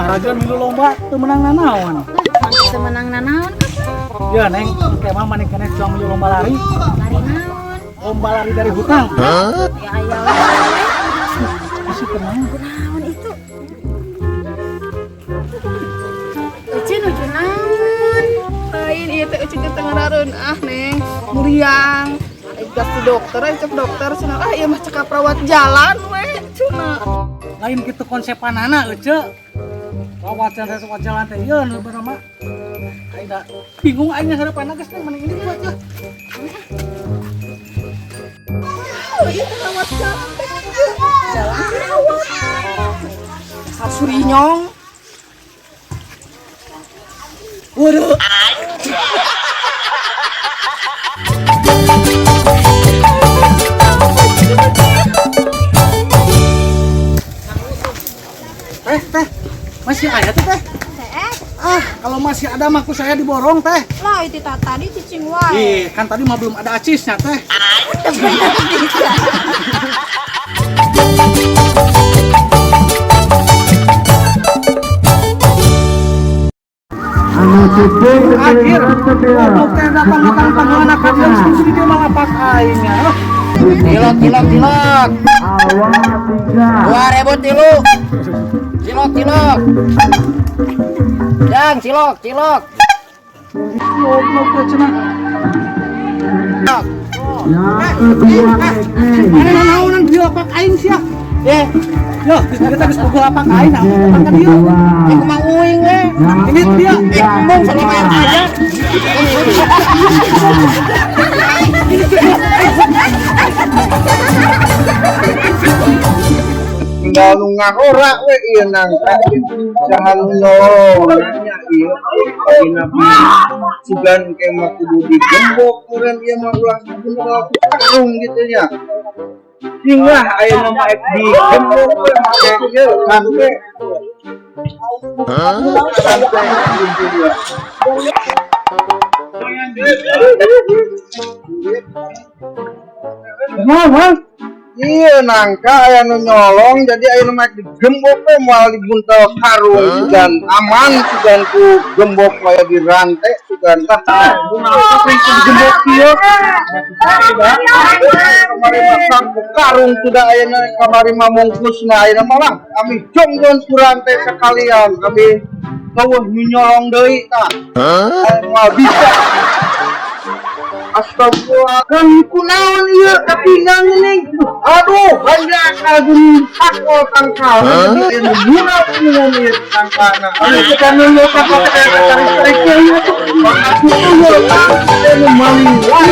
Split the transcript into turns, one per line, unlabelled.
Nah, raja milu lomba teu menang nanaon.
Teu menang nanaon kan?
Ya, Neng, engke mah maneh keneh cuma milu lomba lari.
Lari naon?
Lomba lari dari hutang.
Ya aya wae.
Isi tenang.
Naon itu? Ece nuju naon?
Lain ieu teh Uci teh teu ah Neng, muriang. Ai gas di dokter, ai cek dokter cenah ah ieu mah cekap rawat jalan we cenah.
Lain kitu konsepanana Ece. Rawat jalan rawat jalan teh ieu nu bernama. Aing da bingung aing harapanna geus Neng mending ini buat lah.
Oh, ieu teh rawat jalan teh kieu. Jalan dirawat. Sasurinyong. Waduh.
Teh, teh. Masih ada tuh teh? Ah, kalau masih ada mah ku saya diborong teh.
Lah itu tadi cicing wae.
Ih, kan tadi mah belum ada acisnya teh. Akhir, goblok teh datang-datang panggilan akan langsung di dia malah pak aingnya.
Cilok, cilok, cilok. 2003. Cilok, cilok. Jang, cilok, cilok.
Goblok teh cenah. Mana nanaonan di lapak aing sia?
Eh,
Yo, geus kita geus boga lapak aing, nah datang ka dieu.
eh kumaha uing eh.
Ini dia.
Eh, mung sama bayar aja.
Tinggal nu ngahora we ieu nangka saha nu nyolong nya ieu dina sugan ke mah kudu digembok meureun ieu mah ulah kudu karung gitu nya sing lah ayeuna mah ek digembok we make ieu sampe sampe gitu dia.
Mau,
Iya nangka aya nu nyolong jadi aya nu mek digembok we moal dibuntel karung sugan aman sugan ku gembok kaya dirantai sugan tah digembok kieu kamari mah ku karung sudah ayeuna kamari mah mungkusna ayeuna mah lah kami jonggon ku rantai sekalian kami eueuh nu nyolong deui tah moal bisa. Astagfirullah, kan kunaon ieu kapinggang geuning. Aduh, banyak geuning takol tangkal. Ieu murah minum ieu tangkalna. Aduh, kita nunggu tangkal tarik-tarik ieu tuh. Aku tuh tangkal nu maling wae.